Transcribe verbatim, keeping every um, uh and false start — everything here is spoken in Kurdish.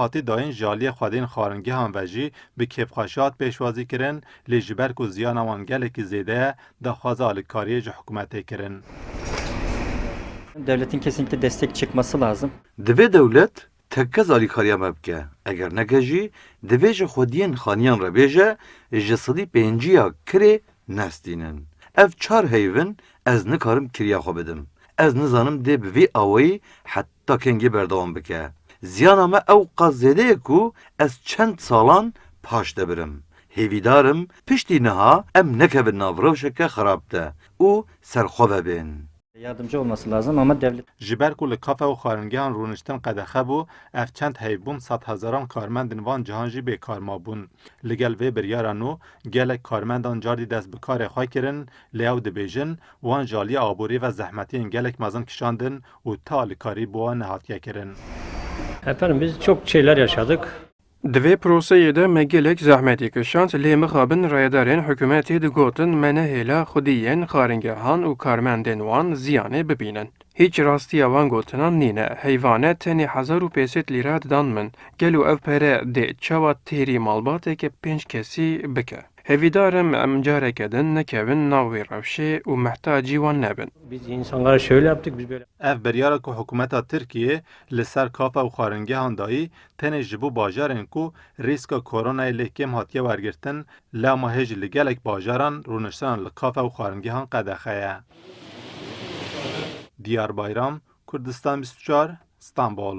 hatî dayîn ji aliyê xwediyên xwaringehan ve jî bi kêfxweşî hat pêşwazî kirin, lê ji ber ku ziyana wan gelekî zêde ye, daxwaza alîkariyê ji hikûmetê kirin. Devletin kesinlikle destek çıkması lazım. Divê dewlet tekkez alîkariya me bike. Eger neke jî, divê ji xwediyên xaniyan re bêje, ji sedî pêncî ya kirê nestînin. Ev çar heyv in, ez nikarim kiriya xwe bidim. Ez nizanim dê bi vî awayî heta kengî berdewam bike. Ziyana me ew qas zêde ye ku ez çend salan paş de birim. Hêvîdar im piştî niha em nekevin nav rewşeke xerab de û serxwe vebên. Yardımcı olması lazım ama devlet Ji ber ku li kafe û xwaringehan rûniştin qedexe bû, ev çend heyvbûn sedhezaran karmendên van cihan jî bêkar mabûn. Li gel vê biryara nû, gelek karmendan cardî dest bi karê xwe kirin, lê ew dibêjin, wan ji aliyê aborî ve zehmetiyên gelek mezin kişandin û ti alîkarî bi wan nehatiye kirin. Efendim biz çok şeyler yaşadık. Di vê proseyê de me gelek zehmetî kişand, lê mixabin rayedarên hikûmetê digotin me nehêla xwediyên xaringehan û karmendên wan ziyanê bibînin. Hîç rastiya van gotinan nîne, heyvane tenê hezar û pênsed lîra didan min. Gelo ev pere dê çawa têrî malbateke pênc kesî bike? Hêvîdar im em careke din nekevin nav wê rewşê û mehtacî wan nebin. Biz insanlara şöyle yaptık, biz böyle Ev biryara ku hikûmeta Tirkiyê li ser kafe û xwaringehan dayî, tenê ji bo bajarên ku rîska koronayê lê kêm hatiye wergirtin, lewma hê jî li gelek bajaran rûniştina li kafe û xwaringehan qedexe ye. Diyar Bayram, Kurdistan bîst û çar, Stenbol.